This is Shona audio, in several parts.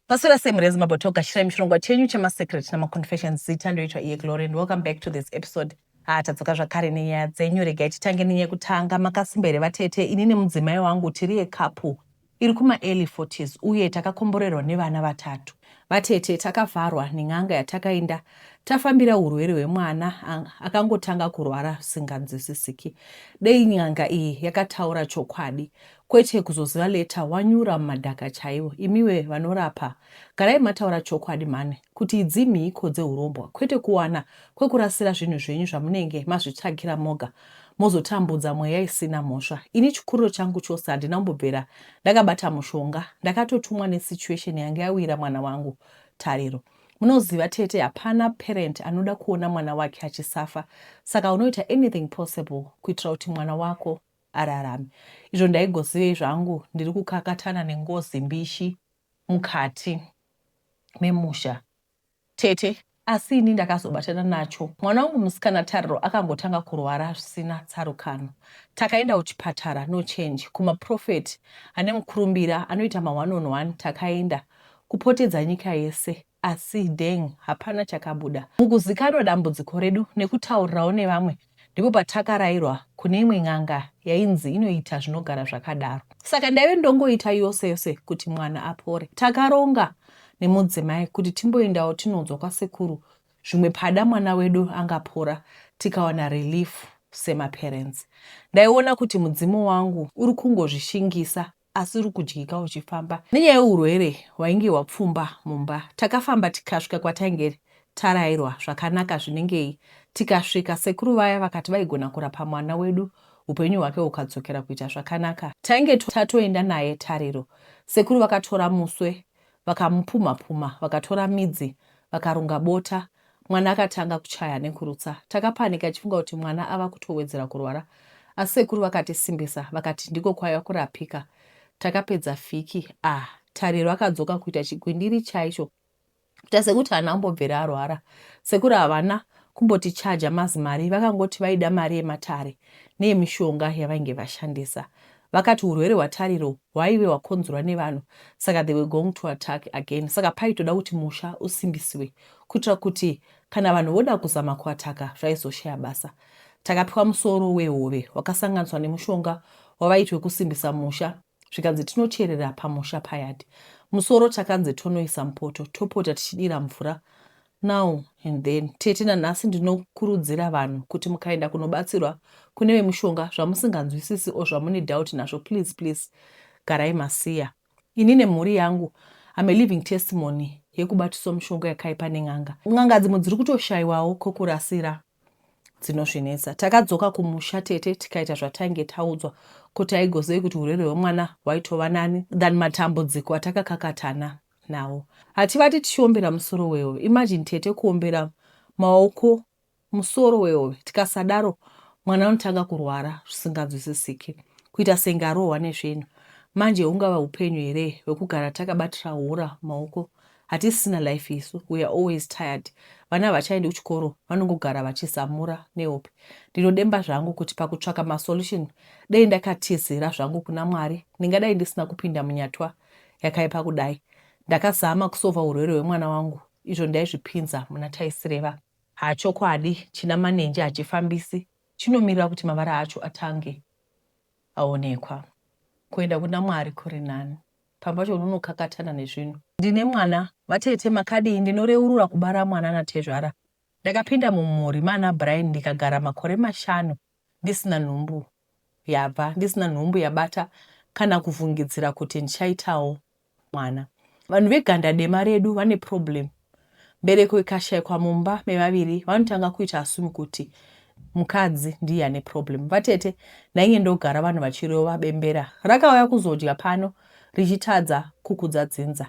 Maswera sei mhuri yeZimbabwe togashirai muchirongwa chenyu chemasecret namaconfessions zita ndoitwa iye Glory and welcome back to this episode. Ah, tadzoka zvakare nenyaya dzenyu regai titange nenyaya yekutanga makasimba here vatete ini nemudzimai wangu tiri yekapu iri kuma-early 40s uye takakomborerwa nevana vatatu vatete takavharwa nen'anga yatakainda tafambira urwere hwemwana akangotanga kurwara zvisinganzwisisiki dei n'anga iyi yakataura chokwadi Kwete kuzoziva later wanyura mumadhaka chaiwo. Imiwe vanorapa garai mataura chokwadi mhani kuti idzi mhiko dzehurombwa kwete kuwana kwekurasira zvinhu zvenyu zvamunenge mazvitsvagira moga mozotambudza mweya isina mhosva. Ini chikuriro changu chose handina kumbobvira ndakabata mushonga ndakatotumwa nesituation yanga yawira mwana wangu Tariro. Munoziva tete hapana parent anoda kuona mwana wake achisafa saka unoita anything possible kuitira kuti mwana wako ararame. Izvo ndaigozivei zvangu ndiri kukakatana nengozi mbishi mukati memusha. Tete, asi ini ndakazobatana nacho. Mwana wangu musikana Tariro akangotanga kurwara zvisina tsarukano. Takaenda kuchipatara no change. Kumaprophet ane mukurumbira anoita ma one on one takaenda. Kupotedza nyika yese asi dang hapana chakabuda. Mukuzikanwa dambudziko redu nekutaurirawo nevamwe ndipo patakarairwa kune imwe n'anga yainzi inoita zvinogara zvakadaro. Saka ndaive ndongoita yose yose kuti mwana apore. Takaronga nemudzimai kuti timboendawo tinonzwa kwasekuru zvimwe pada mwana wedu angapora tikawana relief semaparents. Ndaiona kuti mudzimu wangu uri kungozvishingisa asi uri kudyika uchifamba. Nenyaya yeurwere hwainge hwapfumba mumba, takafamba tikasvika kwatainge tarairwa zvakanaka zvinengei. Tikasvika, sekuru vaya vakati vaigona kurapa mwana wedu upenyu hwake hukadzokera kuita zvakanaka. Tainge tatoenda naye Tariro. Sekuru vakatora muswe vakamupumha pumha vakatora midzi vakarunga bota mwana akatanga kuchaya nekurutsa. Takapanika tichifunga kuti mwana ava kutowedzera kurwara asi sekuru vakatisimbisa vakati ndiko kwaiva kurapika. Takapedza vhiki ah Tariro akadzoka kuita chigwindiri chaicho kuita sekuti haana kumbobvira arwara. Sekuru havana kumbotichaja mazimari vakangoti vaida mari yematare neyemishonga yavainge vashandisa. Vakati hurwere hwaTariro hwaive hwakonzerwa nevanhu saka they were going to attack again saka paitoda kuti musha usimbisiwe kuitira kuti kana vanhu voda kuzama kuataka zvaizoshaya basa. Takapiwa musoro wehove wakasanganiswa nemushonga wavaiti wekusimbisa musha zvikanzi tinocherera pamusha payard. Musoro takanzi tonoisa mupoto topota tichidira mvura now and then. Tete nanhasi ndinokurudzira vanhu kuti mukaenda kunobatsirwa kune vemushonga zvamusinganzwisisi or zvamune doubt nazvo please please garai masiya. Ini nemhuri yangu I'm a living testimony yekubatiswa mushonga yakaipa nen'anga. N'anga dzimwe dziri kutoshaiwawo kokurasira dzinozvinetsa. Takadzoka kumusha tete tikaita zvatainge taudzwa ko taigozei kuti hurwere hwemwana hwaitova nani than matambudziko atakakakatana nawo. Hativati tichiombera musoro wehove. Imagine tete kuombera maoko musoro wehove. Tikasadaro mwana anotanga kurwara zvisinganzwisisiki. Kuita senge arohwa nezvinhu. Manje hungava hupenyu here hwekugara takabatira hura maoko Hatisisina life isu we are always tired vana havachaendi kuchikoro vanongogara vachizamura nehope. Ndinodemba zvangu kuti pakutsvaka masolution dei ndakatizira zvangu kuna Mwari ndingadai ndisina kupinda munyatwa yakaipa kudai. Ndakazama kusova hurwere hwemwana wangu izvo ndaizvipinza muna taisireva. Haa chokwadi china manenji hachifambisi chinomirira kuti mavara acho atange aonekwa. Kuenda kuna Mwari kuri nani. Pamwe pacho unonokakatana nezvinhu. Ndine mwana vatete makadii ndinoreurura kubara mwana natezvara ndakapinda mumhuri maana Brian ndikagara makore mashanu ndisina nhumbu yabva ndisina nhumbu yabata kana kuvhungidzira kuti ndichaitawo mwana. Vanhu veganda dema redu vane problem Mbereko ikashaikwa mumba mevaviri vanotanga kuita assume kuti mukadzi ndiye ane problem. Vatete ndainge ndogara vanhu vachirova bembera rakauya kuzodya pano richitadza kukudza dzinza.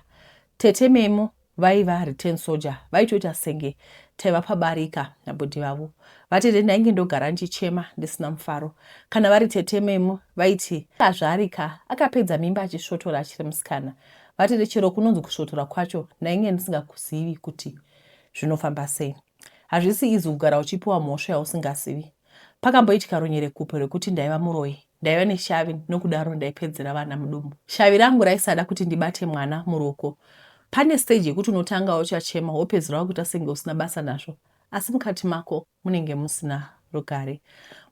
Tete Memo vaiva return soldier vaitoita senge taiva pabarika nabhudhi vavo. Vatete ndainge ndogara ndichichema ndisina mufaro. Kana vari tete Memo vaiti azvari ka akapedza mimba achisvotora achiri musikana. Vatete chero kunonzi kusvotora kwacho ndainge ndisingakuzivi kuti zvinofamba sei. Hazvisi easy kugara uchipiwa mhosva yausingazivi. Pakamboitika runyerekupe rwekuti ndaiva muroyi. Ndaiva neshavi nokudaro ndaipedzera vana mudumbu. Shavi rangu raisada kuti ndibate mwana muruoko. Pane stage yekuti unotanga uchachema wopedzera wakuita senge usina basa nazvo asi mukati mako munenge musina rugare.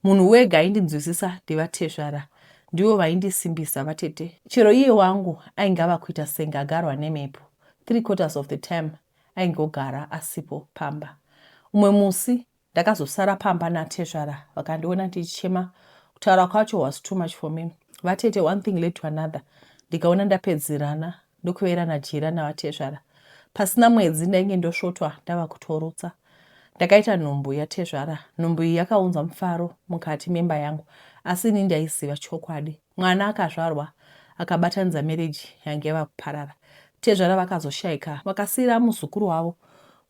Munhu wega aindinzwisisa ndivatezvara. Ndivo vaindisimbisa vatete. Chero iye wangu ainge ava kuita senge agarwa nemhepo. Three quarters of the time aingogara asipo pamba. Umwe musi ndakazosara pamba natezvara vakandiona ndichichema. Kutaura kwacho was too much for me. Vatete, one thing led to another. Ndikaona ndapedzerana ndokuverana jira navatezvara. Pasina mwedzi ndainge ndosvotwa ndava kutorutsa. Ndakaita nhumbu yatezvara. Nhumbu iyi yakaunza mufaro mukati memba yangu asi ini ndaiziva chokwadi. Mwana akazvarwa akabatanidza marriage yange yava kuparara. Tezvara vakazoshaika vakasiira muzukuru wavo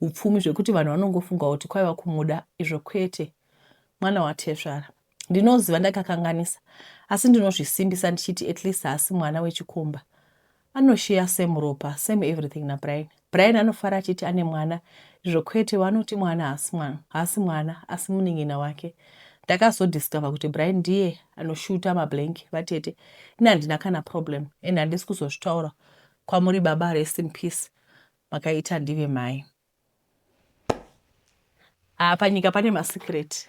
upfumi zvekuti vanhu vanongofunga kuti kwaiva kumuda izvo kwete. Mwana watezvara. Ndinoziva ndakakanganisa asi ndinozvisimbisa ndichiti at least haasi mwana wechikomba. Anosheya same ropa, same everything naBrian. Brian anofara achiti ane mwana izvo kwete vanoti mwana haasi mwana, haasi mwana asi munin'ina wake. Ndakazodiscover kuti Brian ndiye anoshuta mablank vatete. Ini handina kana problem and handisi kuzozvitaura kwamuri baba rest in peace makaita ndive mai. Haa panyika pane masecret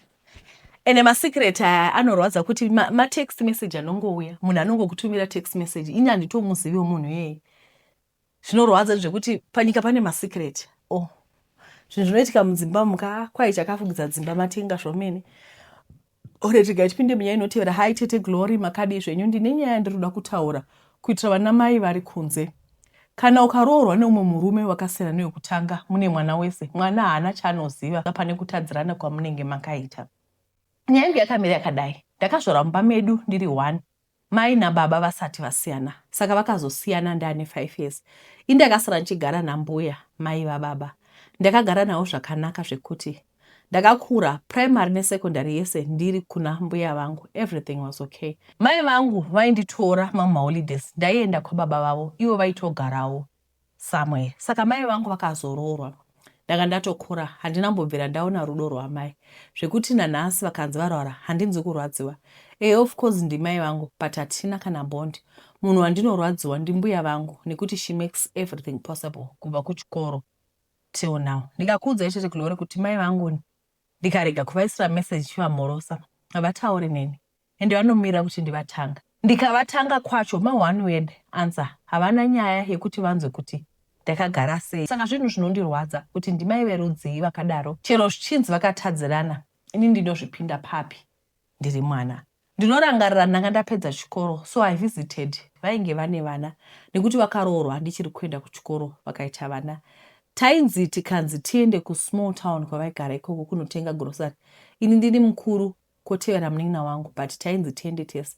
ende masecret aya anorwadza kuti matext ma message anongouya munhu anongokutumira text message ini handitomuziviwo munhu iyeye zvinorwadza zvekuti panyika pane masecret oh zvinhu zvinoitika mudzimba muka kwai chakafugidza dzimba matenga zvomene Alright, regai tipinde munyaya inotevera. Hi Tete Glory, makadii zvenyu? Ndine nyaya yandiri kuda kutaura kuitira vana mai vari kunze. Kana ukaroorwa neumwe murume wakasiyana newekutanga mune mwana wese, mwana haana chaanoziva pane kutadzirana kwamunenge makaita. Nyaya yangu yakamira yakadai. Ndakazvarwa mumba medu ndiri one Mai nababa vasati vasiyana saka vakazosiyana ndane 5 years. Ini ndakasara ndichigara nambuya mai vababa. Ndakagara navo zvakanaka zvekuti ndakakura primary nesecondary yese ndiri kuna mbuya vangu everything was okay. Mai vangu vainditora mamwe maholidays ndaienda kwababa vavo ivo vaitogarawo somewhere saka mai vangu vakazoroorwa ndanga ndatokura handina kumbobvira ndaona rudo rwamai zvekuti nanhasi vakanzi varwara handinzwi kurwadziwa ehe of course ndimai vangu but hatina kana bond munhu wandinorwadziwa ndimbuya vangu nekuti she makes everything possible kubva kuchikoro till now ndikakuudzai chete Glory kuti mai vangu ndikarega kuvaisira message chivamhorosa havatauri neni ende vanomira kuti ndivatanga. Ndikavatanga kwacho ma one word answer havana nyaya yekuti vanzwe kuti ndakagara sei. Saka zvinhu zvinondirwadza kuti ndimai verudzii vakadaro chero zvichinzi vakatadzirana ini ndinozvipinda papi ndiri mwana. Ndinorangarira ndanga ndapedza chikoro so I visited vainge vane vana nekuti vakaroorwa ndichiri kuenda kuchikoro vakaita vana. Tainzi tikanzi tiende kusmall town kwavaigara ikoko kunotenga grocery ini ndini mukuru kotevera munin'ina wangu but tainzi tiende tese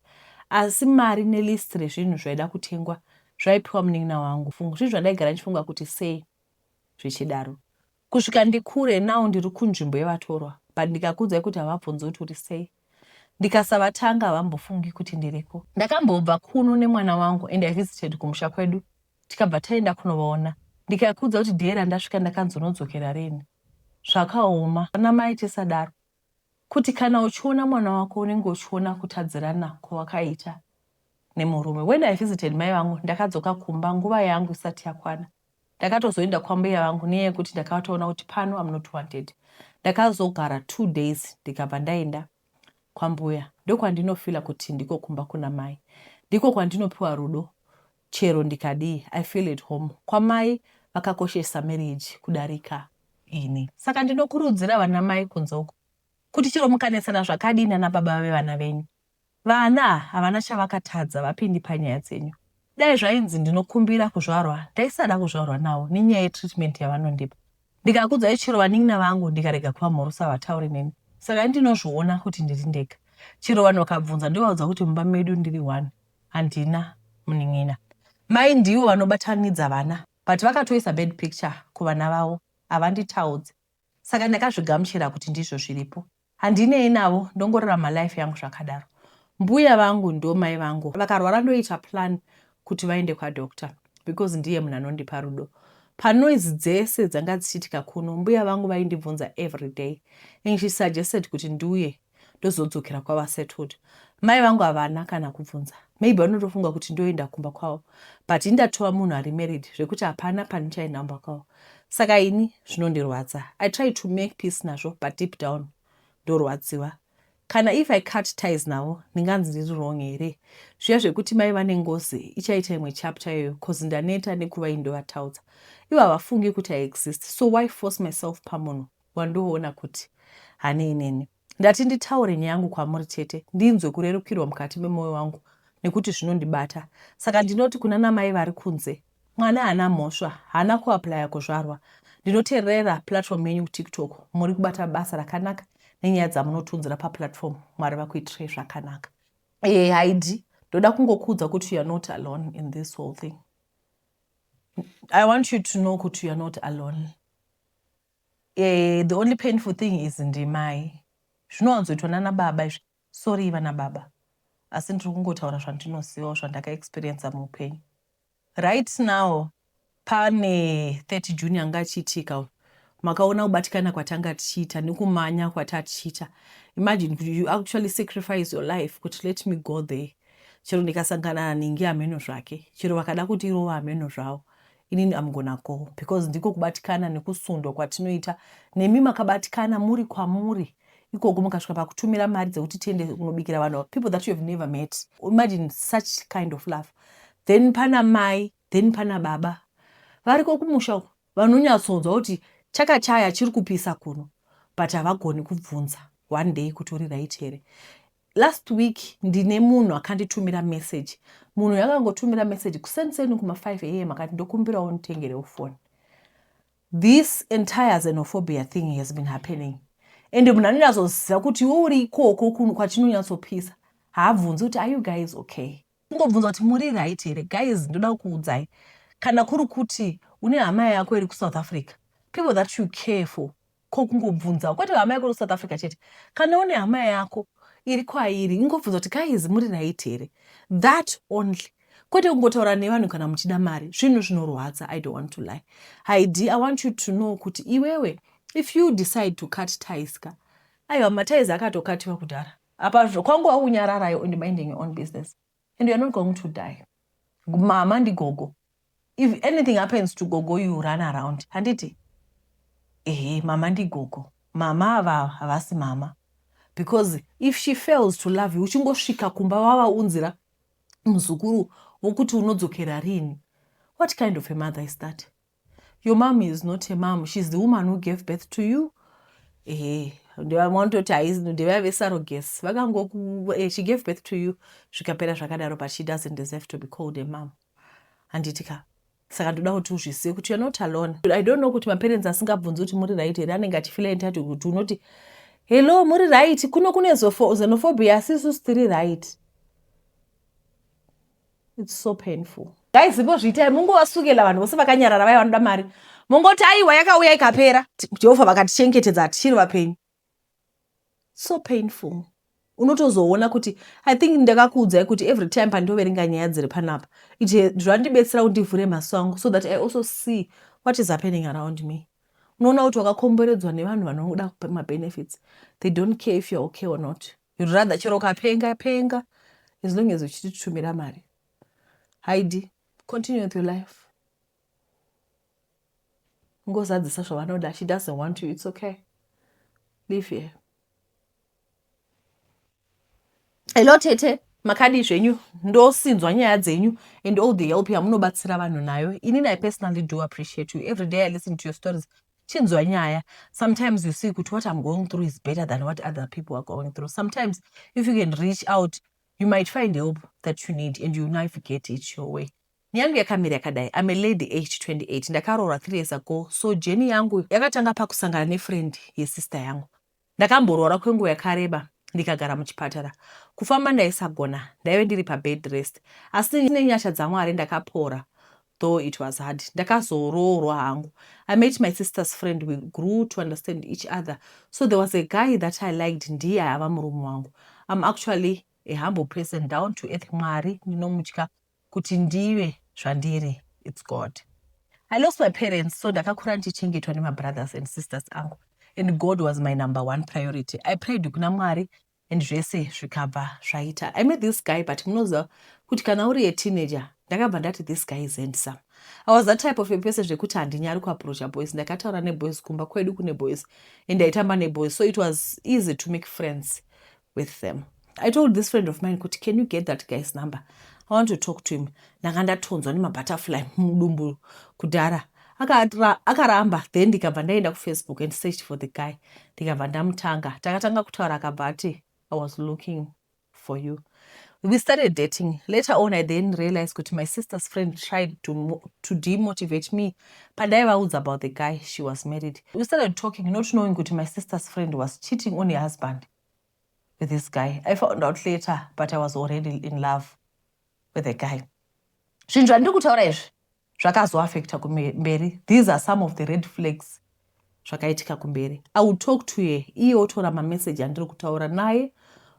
asi mari nelist rezvinhu zvaida kutengwa zvaipiwa munin'ina wangu zvinhu zvandaigara ndichifunga kuti sei zvichidaro kusvika ndikure now ndiri kunzvimbo yevatorwa but ndikakuudzai kuti havabvunzi kuti uri sei ndikasavatanga havambofungi kuti ndiriko ndakambobva kuno nemwana wangu and I visited kumusha kwedu tikabva taenda kunovaona ndikakuudza kuti day randasvika ndakanzi unodzokera rini zvakaoma ana mai tisadaro kuti kana uchiona mwana wako unenge uchiona kutadzirana kwawakaita nemurume. When I visited mai vangu ndakadzoka kumba nguva yangu isati yakwana. Ndakatozoenda kwambuya vangu nenyaya yekuti ndakatoona kuti pano I'm not wanted. Ndakazogara 2 days ndikabva ndaenda kwambuya. Ndokwandinofila kuti ndiko kumba kuna mai. Ndiko kwandinopiwa rudo chero ndikadii. I feel at home. Kwamai vakakoshesa marriage kudarika ini. Saka ndinokurudzira vana mai kunze uko kuti chero mukanetsana zvakadii nana baba vevana venyu, vana havana chavakatadza vapindi panyaya dzenyu. Dai zvainzi ndinokumbira kuzvarwa ndaisada kuzvarwa navo nenyaya yetreatment yavanondipa. Ndikakudzai chero vanin'ina vangu ndikarega kuvamhorosa havatauri neni. Saka ini ndinozviona kuti ndiri ndega. Chero vanhu vakabvunza ndovaudza kuti mumba medu ndiri one handina munin'ina. Mai ndivo vanobatanidza vana but vakatoisa bad picture kuvana vavo havanditaudzi saka ndakazvigamuchira kuti ndizvo zviripo handinei navo ndongorarama life yangu zvakadaro mbuya vangu ndo mai vangu vakarwara ndoita plan kuti vaende kwadoctor because ndiye munhu anondipa rudo panoise dzese dzanga dzichiitika kuno mbuya vangu vaindibvunza every day and she suggested kuti ndiuye. Ndozodzokera kwava settled. Mai vangu havana kana kubvunza. Maybe vanotofunga kuti ndoenda kumba kwavo. But ini ndatova munhu ari married zvekuti hapana pandichaenda kumba kwavo. Saka ini zvinondirwadza. I try to make peace nazvo but deep down ndorwadziwa. Kana if I cut ties navo ndinganzi ndiri wrong here? Zviya zvekuti mai vane ngozi ichaita imwe chapter iyoyo cause ndaneta nekuva ini ndovataudza. Ivo havafungi kuti I exist so why force myself pamunhu wandoona kuti hanei neni. Ndati nditaure nyaya yangu kwamuri tete ndinzwe kurerukirwa mukati memoyo wangu nekuti zvinondibata. Saka ndinoti kunana mai vari kunze mwana haana mhosva haana kuaplaya kuzvarwa. Ndinoterera platform yenyu kuTiktok muri kubata basa rakanaka nenyaya dzamunotiunzira paplatform Mwari vakuitirei zvakanaka. Eh Heidi ndoda kungokuudza kuti you are not alone in this whole thing. I want you to know kuti you are not alone. Eh, the only painful thing is ndimai. Zvinowanzoitwa nana baba izvi. Sorry vana baba. Asi ndiri kungotaura zvandinozivawo zvandakaexperiencer muupenyu. Right now pane 30 June yanga achiitika makaona kubatikana kwatanga tichiita nekumanya kwatatichiita. Imagine kuti you actually sacrifice your life kuti let me go there. Chero ndikasangana naningi hameno zvake. Chero vakada kutirova hameno zvavo. Inini am gonna go because ndiko kubatikana nekusundwa kwatinoita nemi makabatikana muri kwamuri ikoko mukasvika pakutumira mari dzekuti tiende kunobikira vanhu people that you have never met. Imagine such kind of love. Then pana mai then pana baba variko kumusha uko vanonyatsonzwa kuti chakachaya chiri kupisa kuno but havagoni kubvunza one day kuti uri right here. Last week ndine munhu akanditumira message. Munhu uyu akangotumira message kuseni kuma 5 am akati ndokumbirawo unditengerewo phone. This entire xenophobia thing has been happening. And munhu anonyatsoziva kuti iwe uri ikoko kwachinonyatsopisa. Haabvunzi kuti are you guys okay? Kungobvunza kuti muri right here? Guys ndoda kukuudzai kana kuri kuti une hama yako iri kuSouth Africa, people that you care for ko kungobvunzawo kwete hama yako iri kuSouth Africa chete. Kana une hama yako iri kwairi ingobvunza kuti guys muri right here? That only. Kwete kungotaura nevanhu kana muchida mari. Zvinhu zvinorwadza. I don't want to lie. Heidi, I want you to know kuti iwewe if you decide to cut ties ka, aiwa maties akatokatiwa kudhara. Apa kwangova kunyararayo and minding your own business. And you are not going to die. Mama ndigogo. If anything happens to gogo you run around. Handiti? Ehe, mama ndigogo. Mama ava havasi mama. Because if she fails to love you, uchingosvika kumba wavaunzira muzukuru wokuti unodzokera rini. What kind of a mother is that? Your mom is not a mom. She's the woman who gave birth to you. Ehe, ndivamwanototi haizi ndevaya vesurrogacy. Vakangoku she gave birth to you zvikapera zvakadaro but she doesn't deserve to be called a mom. Handiti ka? Saka ndoda kuti uzvizive kuti you're not alone. I don't know kuti maparents asingabvunzi kuti muri right here anenge achifila entitled kuti unoti hello muri right kuno kune xenophobia asi isusu tiri right. It's so painful. Guys, imbozviitai mungovasukela vanhu vose vakanyarara vaya vanoda mari. Mongoti aiwa yakauya ikapera. Jehovha vakatichengetedza hatichiri vapenyu. So painful. Unotozoona kuti I think ndakakuudzai kuti every time pandinoverenga nyaya dziri panapa it zvandibetsera kuti ndivhure maso angu so that I also see what is happening around me. Unoona kuti wakakomberedzwa nevanhu vanoda mabenefits. They don't care if you're okay or not. You'd rather chero ukapenga penga as long as uchititumira mari. Heidi, continue with your life. Ngozadzisa zvavanoda. She doesn't want you. It's okay. Leave here. Hello tete, makadii zvenyu? Ndosinzwa nyaya dzenyu and all the help yamunobatsira vanhu nayo. Inini I personally do appreciate you. Every day I listen to your stories. Chinzwa nyaya. Sometimes you see kuti what I'm going through is better than what other people are going through. Sometimes if you can reach out, you might find help that you need and you navigate it your way. Yangu yakamira yakadai. I'm a lady aged 28. Ndakaroorwa 3 years ago. So journey yangu yakatanga pakusangana nefriend yesister yangu. Ndakamborwara kwenguva yakareba ndikagara muchipatara. Kufamba ndaisagona, ndaive ndiri pabed rest. Asi nenyasha dzaMwari ndakapora though it was hard. Ndakazoroorwa hangu. I met my sister's friend, we grew to understand each other. So there was a guy that I liked ndiye ava murume wangu. I'm actually a humble person, down to earth. Mwari ndinomutya kuti ndive zvandiri, it's God. I lost my parents so ndakakura ndichichengetwa nemabrothers and sisters angu and God was my number one priority. I prayed kuna Mwari. And zvese zvikabva zvaita. I met this guy, but munoziva kuti kana uri a teenager, ndakabva ndati, "This guy is handsome." I was that type of a person zvekuti handinyari kuapproacha boys. Ndakataura neboys, kumba kwedu kune boys and ndaitamba neboys, so it was easy to make friends with them. I told this friend of mine kuti, "Can you get that guy's number? I want to talk to him." Ndanga ndatonzwa nemabutterfly mudumbu kudhara. Akaramba. Then ndikabva ndaenda kuFacebook and searched for the guy. Ndikabva ndamutanga, takatanga kutaura. Akabva ati, "I was looking for you." We started dating. Later on, I then realized kuti my sister's friend tried to demotivate me pandaivaudza about the guy. She was married. We started talking, not knowing kuti my sister's friend was cheating on her husband with this guy. I found out later, but I was already in love with the guy. Zvinhu zvandiri kutaura izvi zvakazoafecta kumberi. These are some of the red flags zvakaitika kumberi. I would talk to her, iye otora mameseji andiri kutaura naye,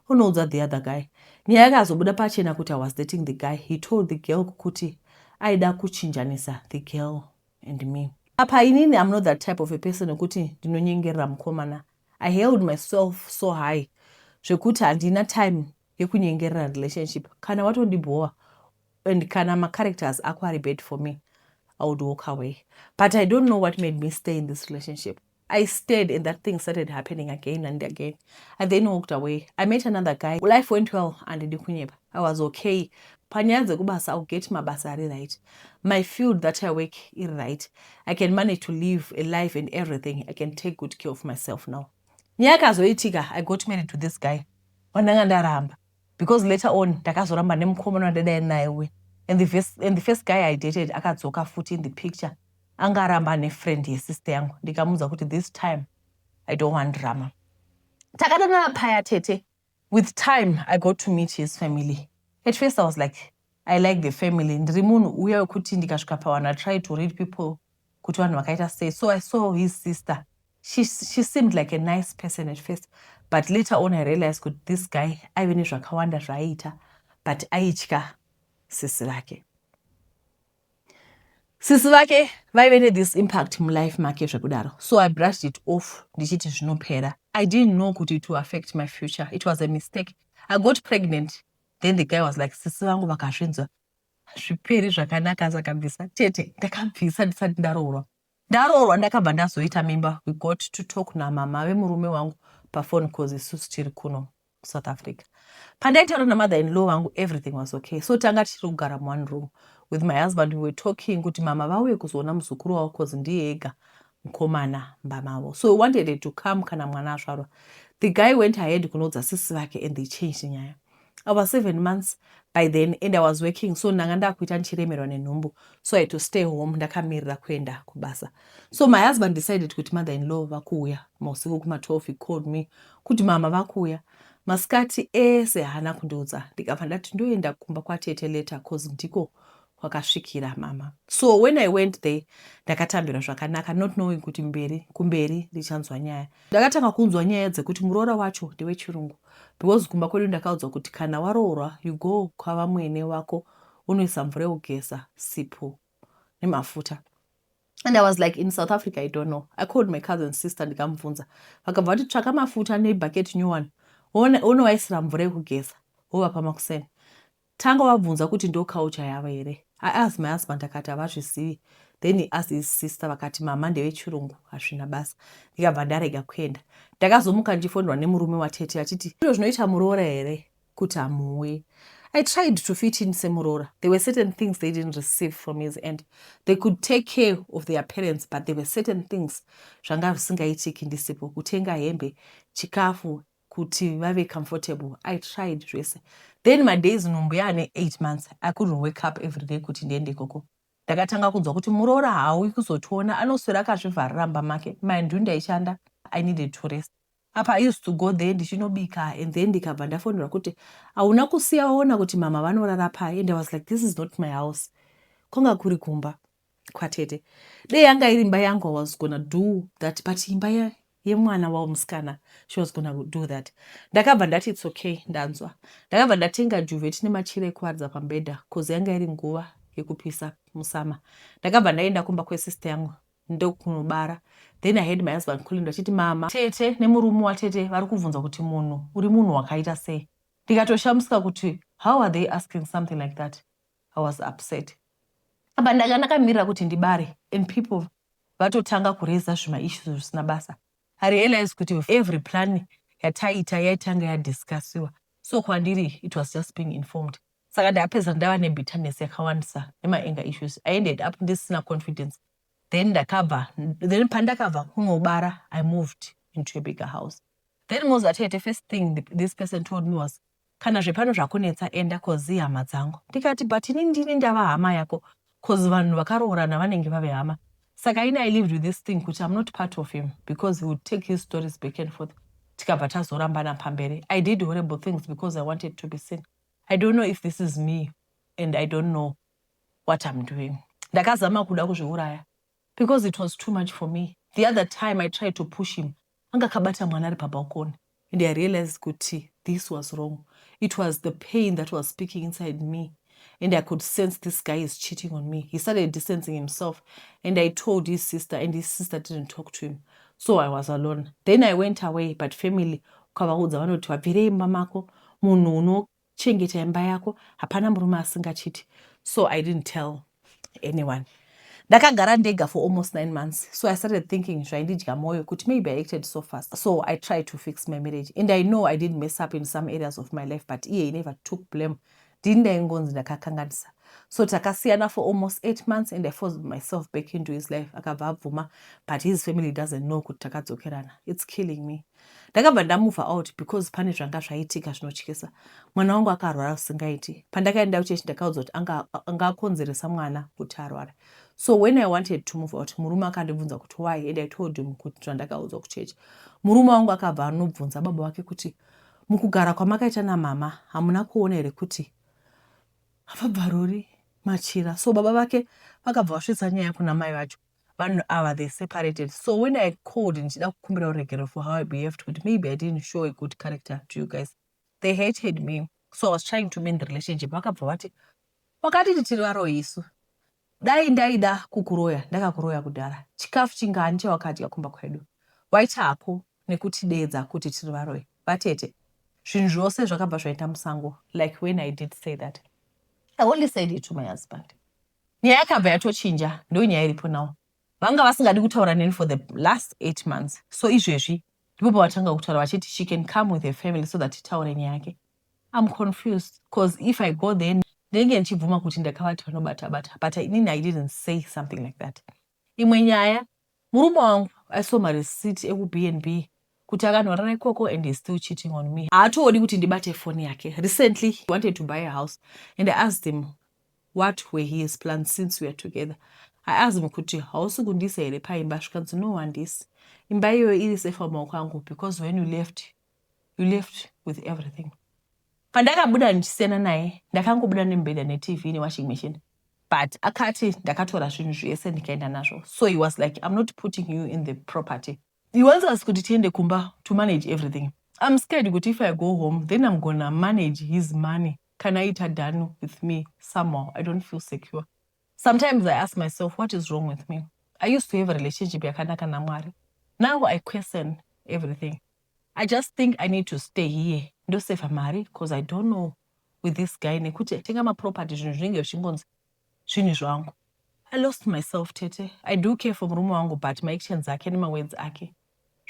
unoudza the other guy. Nyaya yakazobuda pachena kuti I was dating the guy. He told the girl kuti aida kuchinjanisa the girl and me. Apa inini, I'm not that type of a person wekuti ndinonyengerera mukomana. I held myself so high zvekuti handina time yekunyengerera relationship. Kana watondibhowa and kana macharacters ako ari bad for me, I would walk away. But I don't know what made me stay in this relationship. I stayed and that thing started happening again and again. I then walked away. I met another guy. Life went well, handidi kunyepa. I was okay. Panyaya dzekubasa, I'll get mabasa ari right. My field that I work iri right. I can manage to live a life and everything. I can take good care of myself now. Nyaya yakazoitika, I got married to this guy wandanga ndaramba, because later on ndakazoramba nemukomana wandadai naye, and the first guy I dated akadzoka futi in the picture. Angaramba nefriend yesister yangu. Ndikamuudza kuti this time I don't want drama. Takadanana paya, tete. With time, I got to meet his family. At first I was like, "I like the family." Ndiri munhu uya wekuti ndikasvika pavanhu, I try to read people kuti vanhu vakaita sei. So I saw his sister. She seemed like a nice person at first, but later on I realized kuti this guy aive nezvakawanda zvaaiita, but aitya sisi vake. Sisi vake vaive nethis impact mulife make zvekudaro. So I brushed it off ndichiti zvinopera. I didn't know kuti it will affect my future. It was a mistake. I got pregnant. Then the guy was like, "Sisi vangu vakazvinzwa, zviperi zvakanaka." Saka bvisa, tete. Ndakabvisa ndisati ndaroorwa. Ndaroorwa, ndakabva ndazoita mimba. We got to talk namama vemurume wangu pafone, 'cause isusu tiri kuno kuSouth Africa. Pandaitaura namother in law vangu, everything was okay. So tanga tichiri kugara muone room with my husband. We were talking kuti mama vauye kuzoona muzukuru wavo, 'cause ndiye ega mukomana mba mavo. So we wanted to come kana mwana azvarwa. The guy went ahead kunoudza sisi vake and they changed nyaya. I was 7 months by then and I was working, so ndanga ndakuita ndichiremerwa nenhumbu, so I had to stay home ndakamirira kuenda kubasa. So my husband decided kuti mother in law vakuuya mausiku kuma12. He called me kuti mama vakuuya masikati ese. Haana kundiudza. Ndikabva ndati ndoenda kumba kwatete later, 'cause ndiko kwakasvikira mama. So when I went there, ndakatambirwa zvakanaka, not knowing kuti mberi kumberi ndichanzwa nyaya. Ndakatanga kunzwa nyaya dzekuti muroora wacho ndewechirungu, because kumba kwedu ndakaudzwa kuti kana waroorwa, you go kwavamwene wako, unoisa mvura yekugeza, sipo nemafuta. And I was like, in South Africa, I don't know. I called my cousin sister, ndikamubvunza. Vakabva vati, "Tsvaka mafuta nebhaketi new one, unovaisira mvura yekugeza, wovapa makuseni. Tanga wabvunza kuti ndo culture yavo here." I asked my husband, akati havazvizivi. Then he asked his sister, vakati mama ndevechirungu, hazvina basa. Ndikabva ndarega kuenda. Ndakazomuka ndichifonderwa nemurume watete achiti, "Izvo zvinoita muroora here kuti hamuuyi?" I tried to fit in semuroora. There were certain things they didn't receive from his end. They could take care of their parents, but there were certain things zvanga zvisingaitiki ndisipo: kutenga hembe, chikafu, kuti vave comfortable. I tried zvese. Then madays nhumbu yaane 8 months, I couldn't wake up every day kuti ndiende ikoko. Ndakatanga kunzwa kuti muroora hauyi kuzotiona, anoswera akazvivharira mumba make. Mind you, ndaishanda. I needed to rest. Apa I used to go there ndichinobika, and then ndikabva ndafonderwa kuti hauna kusiya waona kuti mama vanorara pai. And I was like, "This is not my house." Kwanga kuri kumba kwatete. Dei yanga iri imba yangu, I was gonna do that, but imba yemwana wavo musikana, she was gonna do that? Ndakabva ndati, "It's okay, ndanzwa." Ndakabva ndatenga duvet nemachira ekuwaridza pamubhedha, 'cause yanga iri nguva yekupisa musummer. Ndakabva ndaenda kumba kwesister yangu. Ndokunobara. Then I had my husband calling vachiti mama, tete nemurume watete vari kubvunza kuti munhu uri munhu wakaita sei. Ndikatoshamisika kuti how are they asking something like that. I was upset. Apa ndanga ndakamirira kuti ndibare and people vatotanga kureza zvimaissues zvisina basa. I realized kuti every plan yataita yaitanga yadiscussiwa, so kwandiri it was just being informed. Saka ndapedza ndava nebitterness yakawandisa nemaanger issues. I ended up ndisina confidence. Then ndakabva, then pandakabva kunobara, I moved into a bigger house. Then mozatete, first thing this person told me was, "Kana zvepano zvakunetsa, enda, 'cause hama dzangu." Ndikati, "But ini ndini ndava hama yako, 'cause vanhu vakaroorana vanenge vave hama." Saka ini I lived with this thing kuti I'm not part of him, because he would take his stories back and forth. Tikabva tazorambana pamberi. I did horrible things because I wanted to be seen. I don't know if this is me and I don't know what I'm doing. Ndakazama kuda kuzviuraya because it was too much for me. The other time I tried to push him, anga akabata mwana ari pabalcony, and I realized kuti this was wrong. It was the pain that was speaking inside me, and I could sense this guy is cheating on me. He started distancing himself, and I told his sister, and his sister didn't talk to him, so I was alone. Then I went away, but family ukavaudza vanoti, "Wabvirei imba mako? Munhu unochengeta imba yako, hapana murume asingachiti." So I didn't tell anyone. Ndakagara ndega for almost 9 months. So I started thinking zvaindidya mwoyo kuti maybe I acted so fast. So I tried to fix my marriage, and I know I did mess up in some areas of my life, but iye he never took blame. Ndini ndaingonzi ndakakanganisa. So takasiyana for almost 8 months, and I forced myself back into his life. Akabva abvuma, but his family doesn't know kuti takadzokerana. It's killing me. Ndakabva ndamove out because pane zvanga zvaitika zvinotyisa. Mwana wangu akarwara zvisingaiti. Pandakaenda kuchechi, ndakaudzwa kuti anga akonzeresa mwana kuti arware. So when I wanted to move out, murume akandibvunza kuti why, and I told him kuti zvandakaudzwa kuchechi. Murume wangu akabva anobvunza baba vake kuti, "Mukugara kwamakaita namama, hamuna kuona here kuti havabvaruri machira?" So baba vake vakabva vasvitsa nyaya kuna mai vacho. Vanhu ava, they separated. So when I called ndichida kukumbira ruregero for how I behaved, kuti maybe I didn't show a good character to you guys, they hated me. So I was trying to mend the relationship. Vakabva vati, "Wakatiti tiri varoyi isu? Dai ndaida kukuroya, ndakakuroya kudhara. Chikafu chingani chawakadya kumba kwedu? Waita hako nekutidedza kuti tiri varoyi." Vatete, zvinhu zvose zvakabva zvaita musango. Like, when I did say that, I only said it to my husband. Nyaya yakabva yatochinja. Ndo nyaya iripo now. Vanga vasingadi kutaura neni for the last 8 months. So izvezvi ndipo pavatanga kutaura vachiti she can come with her family so that titaure nyaya yake. I'm confused, because if I go there, ndinenge ndichibvuma kuti ndakavati vanobata bata, but inini I didn't say something like that. Imwe nyaya, murume wangu, I saw mareceipt ekuB&B kuti akanorara ikoko, and is still cheating on me. Haatoodi kuti ndibate foni yake. Recently he wanted to buy a house, and I asked him what were his plans since we are together. I asked him kuti, "Hausi kundiisa here paimba?" Zvikanzi, "No, handisi. Imba iyoyo iri safe pamaoko angu, because when you left, you left with everything." Pandakabuda ndichisiyana naye, ndakangobuda nemubhedha, neTV, newashing machine, but akati ndakatora zvinhu zvese ndikaenda nazvo. So he was like, "I'm not putting you in the property." He wants us kuti tiende kumba to manage everything. I'm scared kuti if I go home, then I'm gonna manage his money kana aita done with me somehow. I don't feel secure. Sometimes I ask myself, what is wrong with me? I used to have a relationship yakanaka naMwari. Now I question everything. I just think I need to stay here, ndosevha mari, because I don't know with this guy, nekuti tenga maproperty, zvinhu zvinenge zvichingonzi zvinhu zvangu. I lost myself, tete. I do care for murume wangu, but maactions ake nemawords ake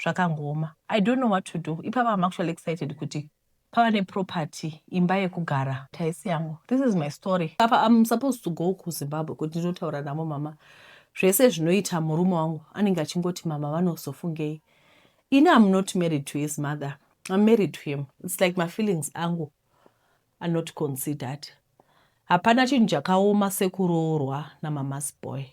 zvakangooma. I don't know what to do. Ipapa I'm actually excited kuti pava neproperty, imba yekugara taisi yangu. This is my story. Apa I'm supposed to go kuZimbabwe kuti ndinotaura namo mama. Zvese zvinoita murume wangu, anenge achingoti mama vanozofungei. Ini I'm not married to his mother, I'm married to him. It's like my feelings angu are not considered. Hapana chinhu chakaoma sekuroorwa namama's boy.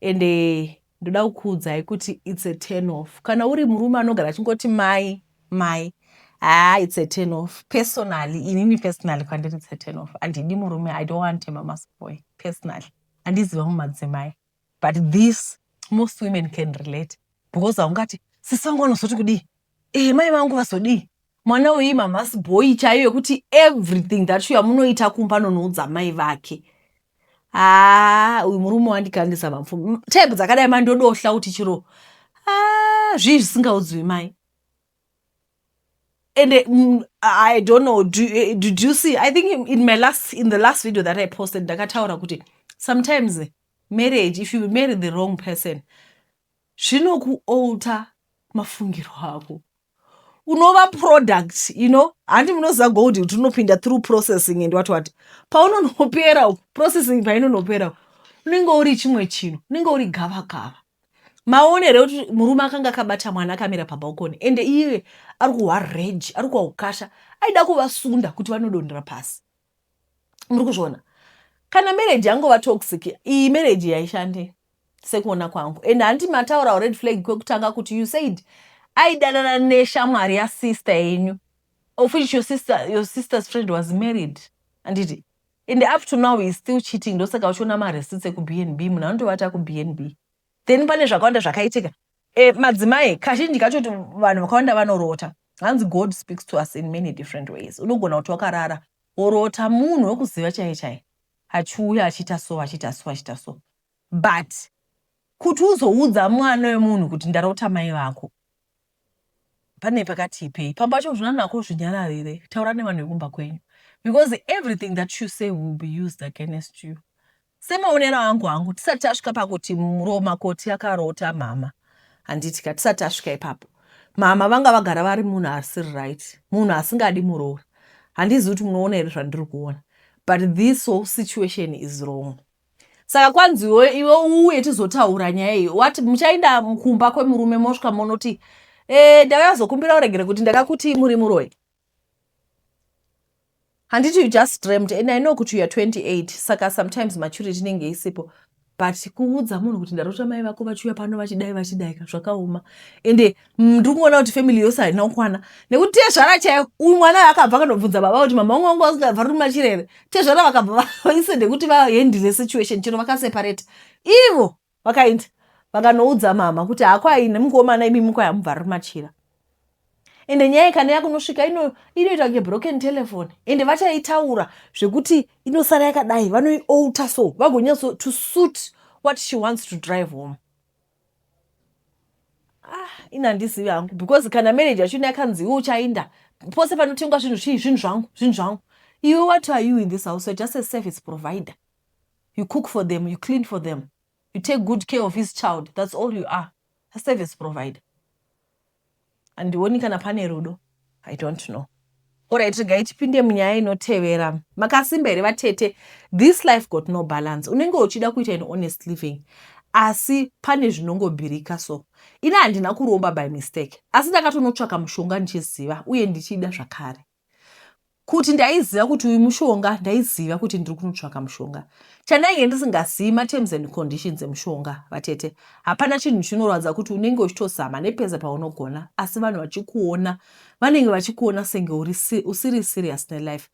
Ende ndoda kukuudzai kuti it's a turn off kana uri murume anogara achingoti mai, mai. Haa, it's a turn off. Personally, inini personally, kwandiri it's a turn off. Handidi murume, I don't want a mama's boy personally. Handiziva mumadzimai, but this most women can relate, because haungati sisi vangu vanozoti kudii, e mai vangu vazodii. Mwana uyu mama's boy chaiyo, yekuti everything that yamunoita kumba anonoudza mai vake. Haa, uyu murume wandikandisa mapfumo. Type dzakadai mandodohla kuti chiro. Ah, zvii zvisingaudzwi mai? And I don't know, did you see? I think in the last video that I posted, ndakataura kuti sometimes marriage, if you marry the wrong person, zvinokualter mafungiro ako. Unova product. Handi munoziva gold kuti unopinda through processing and what what. Paunonopera processing, painonopera, unenge uri chimwe chinhu, unenge uri gavakava. Maonero ekuti murume akanga akabata mwana akamira pabalcony, ende iye ari kuhwa rage, ari kuhwa ukasha, aida kuvasunda kuti vanodonhera pasi. Muri kuzviona? Kana marriage yangova toxic, iyi marriage yaishande sekuona kwangu. And handi mataura red flag kwekutanga kuti you said aidanana neshamwari yasister yenyu, of which your sister's friend was married, handiti? And up to now he is still cheating. Ndosaka uchiona mareceipts ekuBnB, munhu anotovata kuBnB. Then pane zvakawanda zvakaitika. Madzimai kazhinji kacho kuti vanhu vakawanda vanorota. Hanzi God speaks to us in many different ways. Unogona kuti wakarara worota munhu wekuziva chai chai achiuya achiita so, achiita so, achiita so. But kuti uzoudza mwana wemunhu kuti ndarota mai vako, pane pakatipei pamba pacho zvinanako. Zvinyararire, taura nevanhu vekumba kwenyu, because everything that you say will be used against you. Semaonero angu hangu, tisati tasvika pakuti muromakoti akarota mama, handiti ka? Tisati tasvika ipapo, mama vanga vagara vari munhu asiri right, munhu asingadi muroora. Handizivi kuti munoona here zvandiri kuona, but this whole situation is wrong. Saka kwanziwo iwe uuye tizotaura nyaya iyi. Wati muchaenda kumba kwemurume, mosvika monoti, "Ndakazokumbira uregere kuti ndakakuti muri muroyi." Handiti you just dreamt? And I know kuti you are 28, saka sometimes maturity inenge isipo, but kuudza munhu kuti ndarota mai vako vachiuya pano vachidai vachidai, zvakaoma. Ende ndiri kuona kuti family yose haina kukwana, nekuti tezvara chaiyo, uyu mwana akabva akandobvunza baba kuti mama vangu vangu vasingabva machirere. Tezvara vakabva vaise kuti vahandle situation chero vakaseparata ivo, vakaenda vakanoudza mama kuti hakwai nemukomana imi mukwai hamubvari machira. Ende nyaya kana yakunosvika inoita kunge broken telephone, ende vachaitaura zvekuti inosara yakadai, vanoialter so vagonyatso to suit what she wants to drive home. Ah, ini handizivi hangu, because kana marriage yachona yakanzi iwe uchainda pose panotengwa zvinhu, chii, zvinhu zvangu, zvinhu zvangu. Iwe, what are you in this house? You're just a service provider. You cook for them, you clean for them, you take good care of his child. That's all you are, a service provider. Handioni kana pane rudo. I don't know. Alright, regai tipinde munyaya inotevera. Makasimba here vatete? This life got no balance. Unenge uchida kuita an honest living, asi pane zvinongobhirika. So ini handina kuromba by mistake, asi ndakatonotsvaka mushonga ndichiziva uye ndichida zvakare kuti ndaiziva kuti uyu mushonga, ndaiziva kuti ndiri kunotsvaka mushonga. Chandainge ndisingazivi materms and conditions emushonga. Vatete, hapana chinhu chinorwadza kuti unenge uchitozama nepese paunogona, asi vanhu vachikuona, vanenge vachikuona senge usiri serious nelife.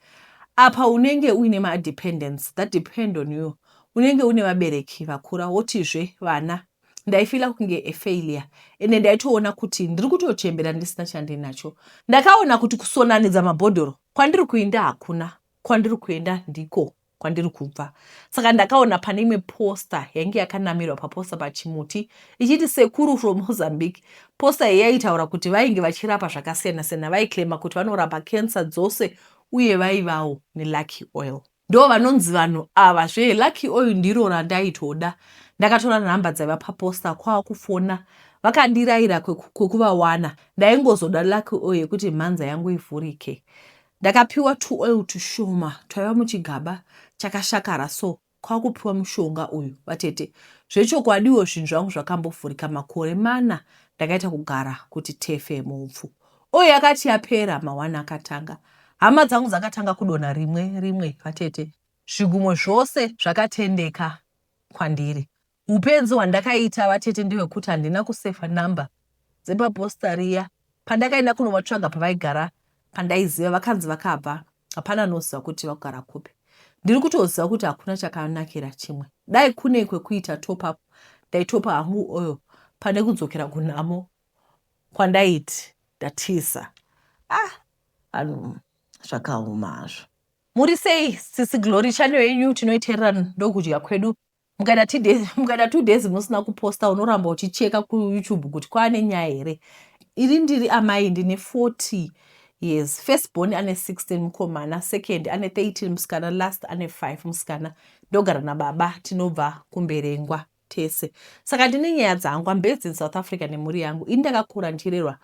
Apa unenge uine madependents that depend on you. Unenge une vabereki vakura, wotizve vana. Ndaifeela kunge afailure, ende ndaitoona kuti ndiri kutochembera ndisina chandinacho. Ndakaona kuti kusonanidza mabhodhoro kwandiri kuenda hakuna kwandiri kuenda, ndiko kwandiri kubva. Saka ndakaona pane imwe poster yainge yakanamirwa paposter pachimuti ichiti "Sekuru from Mozambique". Poster iyi yaitaura kuti vainge vachirapa zvakasiyana siyana. Vaiclaima kuti vanorapa kensa dzose uye vaivawo nelucky oil. Ndo vanonzi vanhu ava zvelucky oil ndiro randaitoda. Ndakatora nhamba dzaiva paposter, kwakufona. Vakandirayira kwekuvawana. Ndaingozoda lucky oil yekuti mhanza yangu ivhurike. Ndakapiwa tuoil tushoma twaiva muchigaba chakashakara, so kwakupiwa mushonga uyu. Vatete, zvechokwadiwo zvinhu zvangu zvakambovhurika. Makore 4 ndakaita kugara kuti tefe mupfu. Oyo yakati yapera, mawana akatanga, hama dzangu dzakatanga kudonha rimwe rimwe. Vatete, zvigumwe zvose zvakatendeka kwandiri. Upenzi hwandakaita, vatete, ndehwekuti handina kusefa namba dzepaposter riya. Pandakaenda kunovatsvaga pavaigara pandaiziva, vakanzi vakabva, hapana anoziva kuti vakugara kupi. Ndiri kutoziva kuti hakuna chakanakira chimwe. Dai kune kwekuita top up, ndaitopa hangu oil pane kudzokera kunhamo kwandaiti ndatiza. Ah, vanhu, zvakaoma hazvo. Muri sei sisi Glory channel yenyu tinoiteerera ndokudya kwedu. Mukaita mukaita 2 days musina kuposta, unoramba uchicheka kuYouTube kuti kwaane nyaya here. Iri ndiri amai, ndine 40 years. First born ane 16 mukomana, second ane 13 musikana, last ane 5 musikana. Ndogara nababa, tinobva kuMberengwa tese. Saka ndine nyaya dzangu. I'm based in South Africa nemhuri yangu. Ini ndakakura ndichirerwa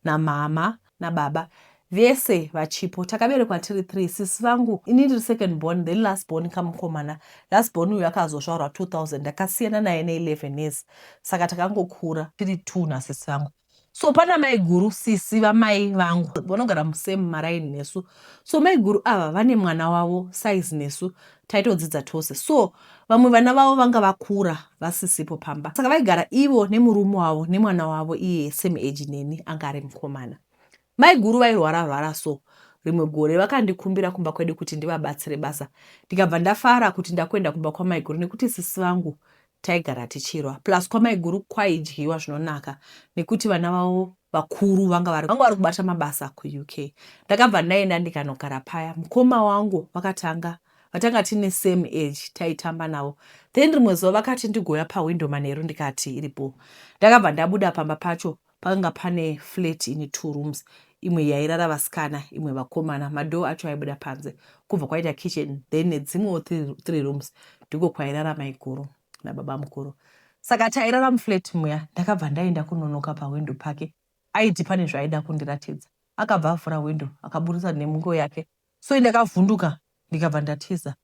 namama nababa vese vachipo. Takaberekwa tiri 3, sisi vangu. Ini ndiri second born, then last born kamukomana. Last born uyu akazozvarwa 2000, ndakasiyana naye ne11 years, saka takangokura tiri 2 nasisi vangu. So pana mai guru, sisi vamai vangu, vanogara musame maraini nesu. So mai guru ava vane mwana wavo size nesu, taitodzidza tose. So vamwe vana vavo vanga vakura vasisipo pamba, saka vaigara ivo nemurume wavo nemwana wavo iye same age neni, anga ari mukomana. Mai guru vairwara rwara, so rimwe gore vakandikumbira kumba kwedu kuti ndivabatsire basa. Ndikabva ndafara kuti ndakuenda kumba kwamai guru, nekuti sisi vangu taigara tichirwa, plus kwamaiguru kwaidyiwa zvinonaka nekuti vana vavo vakuru vanga vari kubata mabasa kuUK. Ndakabva ndaenda ndikanogara paya. Mukoma wangu vakatanga vatanga tine same age, taitamba navo. Then rimwe zuva vakati ndigoya pahwindo manheru, ndikati iripo. Ndakabva ndabuda. Pamba pacho pakanga pane flat ine two rooms, imwe yairara vasikana, imwe vakomana. Madoor acho aibuda panze. Kubva kwaita kitchen, then nedzimwewo three rooms, ndiko kwairara maiguru nababa mukuru. Saka tairara muflat muya. Ndakabva ndaenda kunonoka pahwindo pake. Aiti pane zvaaida kundiratidza. Akabva avhura hwindo, akaburitsa nemungo yake. So ndakavhunduka, ndikabva ndatiza.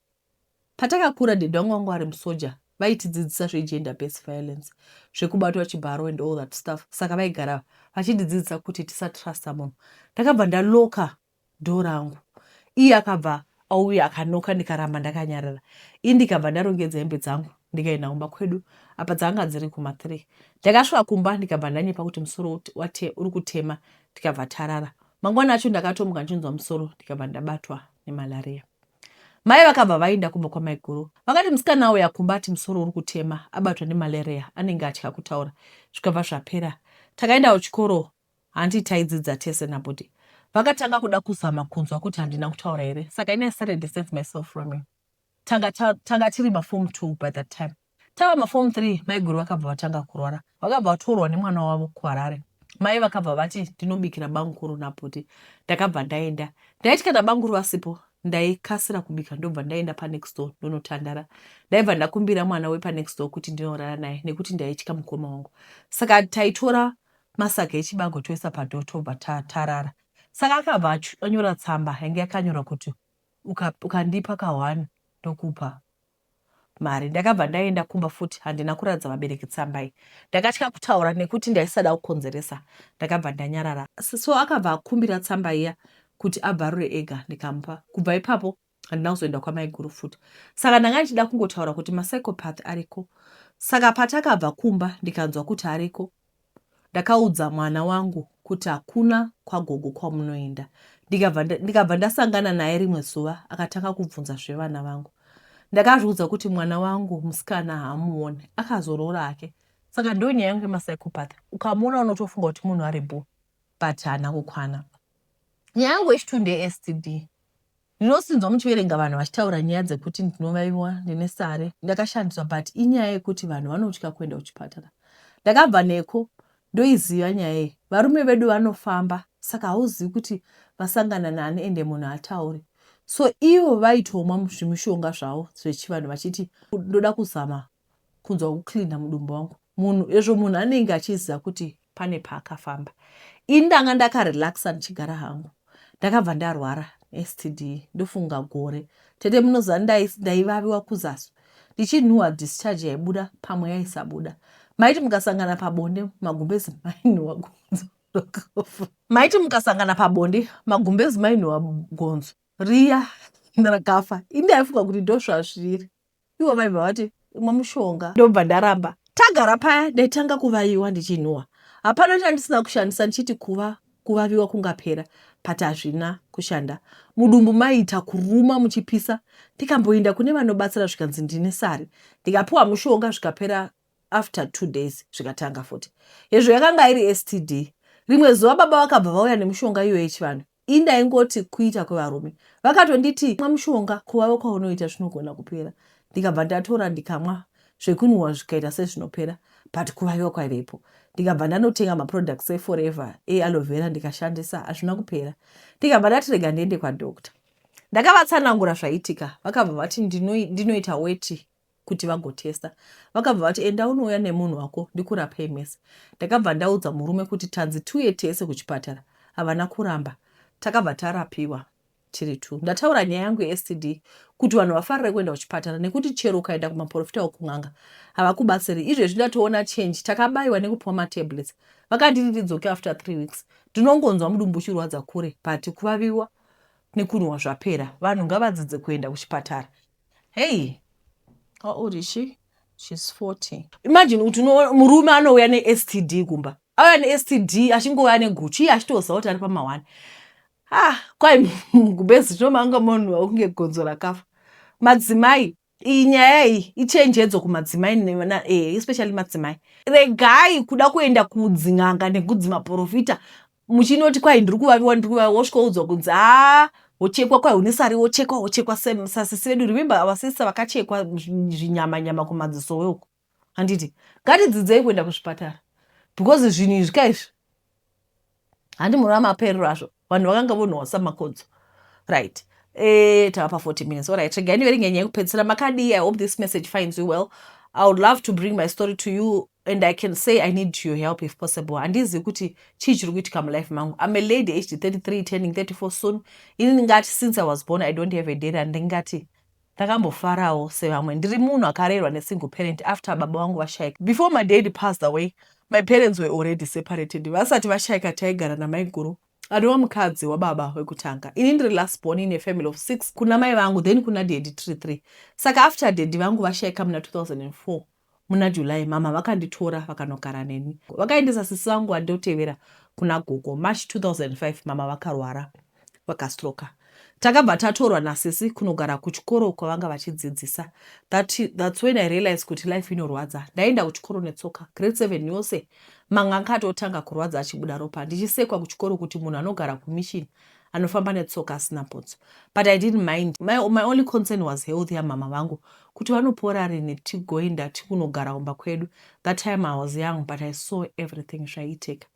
Patakakura, daddy wangu wangu ari musoja, vaitidzidzisa zvegender based violence, zvekubatwa chibharo and all that stuff. Saka vaigara vachindidzidzisa kuti tisatrusta munhu. Ndakabva ndaloka door rangu. Iye akabva auya akanoka, ndikaramba ndakanyarara. Ii, ndikabva ndarongedza hembe dzangu, ndikaenda kumba kwedu. Apa dzanga dziri kuma3. Ndakasvika kumba, ndikabva ndanyepa kuti musoro uri kutema, tikabva tarara. Mangwana acho ndakatomuka ndichinzwa musoro, ndikabva ndabatwa nemalaria. Mai vakabva vaenda kumba kwamaiguru, vakati musikana auya kumba ati musoro uri kutema, abatwa nemalaria, anenge atya kutaura. Zvikabva zvapera. Takaenda kuchikoro, handi taidzidza tese nabhudhi. Vakatanga kuda kuzama kunzwa kuti handina kutaura here. Saka ini I started distance myself from him. Tanga, tanga tiri maform 2 by that time. Tava maform 3, maiguru vakabva vatanga kurwara, vakabva vatorwa nemwana wavo kuHarare. Mai vakabva vati ndinobikira banguru nabhudhi. Ndakabva ndaenda. Ndaiti kana banguru vasipo, ndaikasira kubika, ndobva ndaenda panext door ndonotandara. Ndaibva ndakumbira mwana wepanext door kuti ndinorara naye, nekuti ndaitya mukoma wangu. Saka taitora masaga echibago toisa padoor, tobva tarara. Saka akabva anyora tsamba yange yakanyorwa kuti ukandipa ka1 ndokupa mari. Ndakabva ndaenda kumba futi. Handina kuratidza vabereki tsamba iyi. Ndakatya kutaura nekuti ndaisada kukonzeresa. Ndakabva ndanyarara. So akabva akumbira tsamba iya kuti abvarure ega, ndikamupa. Kubva ipapo handina kuzoenda kwamaiguru futi. Saka ndanga ndichida kungotaura kuti mapsychopath ariko. Saka patakabva kumba ndikanzwa kuti ariko, ndakaudza mwana wangu kuti hakuna kwagogo kwamunoenda. Ndikabva ndasangana naye rimwe zuva, akatanga kubvunza zvevana vangu. Ndakazviudza kuti mwana wangu musikana haamuoni, akazoroora hake. Saka ndo nyaya yangu yemapsychopath. Ukamuona unotofunga kuti munhu ari bho, but haana kukwana. Nyaya yangu yechitu ndeSTD. Ndinosinzwa muchiverenga vanhu vachitaura nyaya dzekuti ndinovaiwa, ndine sare, ndakashandiswa, but inyaya yekuti vanhu vanotya kuenda kuchipatara. Ndakabva neko, ndoiziva nyaya iyi. Varume vedu vanofamba, saka hauzivi kuti vasangana nani, ende munhu haatauri. So ivo vaitomwa zvimishonga zvavo zvechivanhu vachiti ndoda kuzama kunzwa kucleana mudumbu wangu. Munhu ezvo munhu anenge achiziva kuti pane paakafamba. Ini ndanga ndakarelaxa ndichigara hangu. Ndakabva ndarwara STD, ndofunga gore. Tete, munoziva ndaivaviwa kuzasi, ndichinhuhwa, discharge yaibuda, pamwe yaisabuda. Maiti mukasangana pabonde, magumbezi mainhuhwa gonzo. Maiti mukasangana pabonde, magumbezi mainhuhwa gonzo riya rakafa. Ini ndaifunga kuti ndozvazviri. Ivo vaibva vati imwe mushonga, ndobva ndaramba. Tagara paya, ndaitanga kuvaviwa ndichinhuhwa. Hapana chandisina kushandisa ndichiti kuva kuvaviwa kungapera, but hazvina kushanda. Mudumbu maiita kuruma muchipisa. Ndikamboenda kune vanobatsira, zvikanzi ndine sari. Ndikapiwa mushonga, zvikapera after 2 days, zvikatanga futi. Hezvo, yakanga iri STD. Rimwe zuva baba vakabva vauya nemushonga iyoyo yechivanhu. Indaingoti kuita kwevarume. Vakatonditi mwa mushonga kuvava kwaunoita zvinogona kupera. Ndikabva ndatora ndikamwa zvekunhuhwa zvikaita sezvinopera but kuvaviwa kwaivepo. Ndikabva ndanotenga maproducts eForever ealoe vera ndikashandisa hazvina kupera. Ndikabva ndati rega ndiende kwadoctor. Ndakavatsanangura zvaiitika vakabva vati ndinoita weti kuti vagotesta. Vakabva vati enda unouya nemunhu wako ndikurapei mese. Ndakabva ndaudza murume kuti tanzi tiuye tese kuchipatara. Havana kuramba. Takabva tarapiwa tiri two. Ndataura nyaya yangu yeSTD kuti vanhu vafarire kuenda kuchipatara nekuti chero ukaenda kumaporofita okun'anga havakubatsiri. Izvezvi ndatoona change. Takabaiwa nekupiwa matablets. Vakanditi ndidzoke after 3 weeks. Ndinongonzwa mudumbu uchirwadza kure but kuvaviwa nekunhuhwa zvapera. Vanhu ngavadzidze kuenda kuchipatara. Hey, how old is she? She's 40. Imagine kuti murume anouya neSTD kumba. Auya neSTD achingouya neguchu iye achitoziva kuti ari pamahwani. Ah, kwai mugumbezi zvinomanga munhu kunge gonzo rakafa. Madzimai, iyi nyaya iyi ichenjedzo kumadzimai especially madzimai. Regai kuda kuenda kudzin'anga nekudzimaprofita muchinoti kwai ndiri kuvaviwa, ndiri kuvaviwa, wosvika kunzi haa, wochekwa, kwai une sari, wochekwa, wochekwa. Sasisi vedu, remember our sister vakachekwa zvinyama nyama kumadziso uko, handiti? Ngatidzidzei kuenda kuzvipatara because zvinhu izvi kaizvi handi munoona maperero azvo. Vanhu vakanga vonhuhwa samakodzo, right? Tava pa40 minutes. Alright, regai ndiverenge nyaya yekupedzisira. Makadii? I hope this message finds you well. I would love to bring my story to you and I can say I need your help if possible. Handizivi kuti chii chiri kuitika mulife mangu. I'm a lady aged 33, turning 34 soon. Ini ndingati since I was born I don't have a dad, handingati ndakambofarawo sevamwe. Ndiri munhu akarerwa nesingle parent after baba vangu vashaika. Before my daddy passed away, my parents were already separated. Vasati vashaika taigara namaiguru anova mukadzi wababa wekutanga. Ini ndiri last born in a family of six kuna mai vangu, then kuna daddy tiri three. Saka after daddy vangu vashaika muna 2004 muna July, mama vakanditora vakanogara neni. Vakaendesa sisi vangu vandotevera kuna gogo. March 2005 mama vakarwara, vakastroka. Takabva tatorwa nasisi kunogara kuchikoro kwavanga vachidzidzisa. That's when I realized kuti life inorwadza. Ndaenda kuchikoro netsoka grade 7 yose. Manga akatotanga kurwadza achibuda ropa, ndichisekwa kuchikoro kuti munhu anogara kumission anofamba netsoka asina bhutsu. But I didn't mind. My only concern was health yamama vangu, kuti vanopora rini tigoenda tikunogara kumba kwedu. That time I was young, but I saw everything zvaiitika.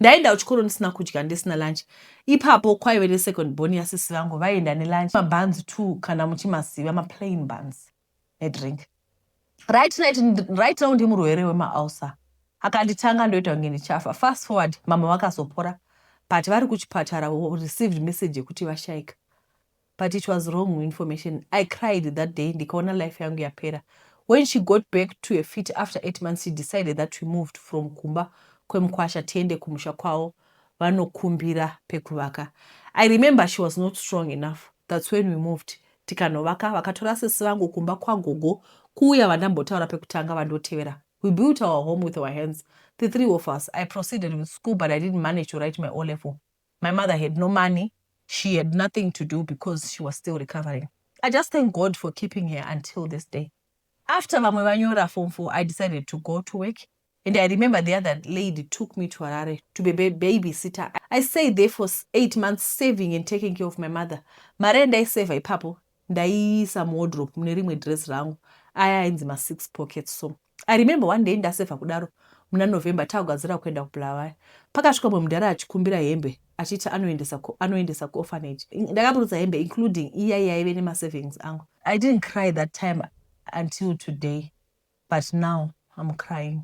Ndaenda kuchikoro ndisina kudya, ndisina lunch. Ipapo kwaive nesecond born yasisi vangu vaienda nelunch, mabuns two kana muchimaziva, maplain buns nedrink. Right now ndimurwere wemaulcer, akanditanga ndoita kunge ndichafa. Fast forward, mama vakazopora, but vari kuchipatara received message yekuti vashaika, but it was wrong information. I cried that day, ndikaona life yangu yapera. When she got back to her feet after 8 months, she decided that we moved from kumba kwemukwasha tiende kumusha kwavo vanokumbira pekuvaka. I remember she was not strong enough. That's when we moved tikanovaka. Vakatora sisi vangu kumba kwagogo kuuya vandambotaura pekutanga vandotevera. We built our home with our hands, the three of us. I proceeded with school, but I didn't manage to write my O level. My mother had no money. She had nothing to do because she was still recovering. I just thank God for keeping her until this day. After vamwe vanyora form 4, I decided to go to work, and I remember the other lady took me to Harare to be a babysitter. I stayed there for 8 months, saving and taking care of my mother. Mari yandaisevha ipapo ndaiisa muwardrobe mune rimwe dress rangu, aya ainzi ma6 pockets. So I remember one day ndasevha kudaro muna November, taakugadzira kuenda kuBulawayo, pakasvika mumwe mudhara achikumbira hembe achiti anoendesa kuorphanage. Ndakaburutsa hembe, including iya yaive nemasavings angu. I didn't cry that time until today, but now I'm crying.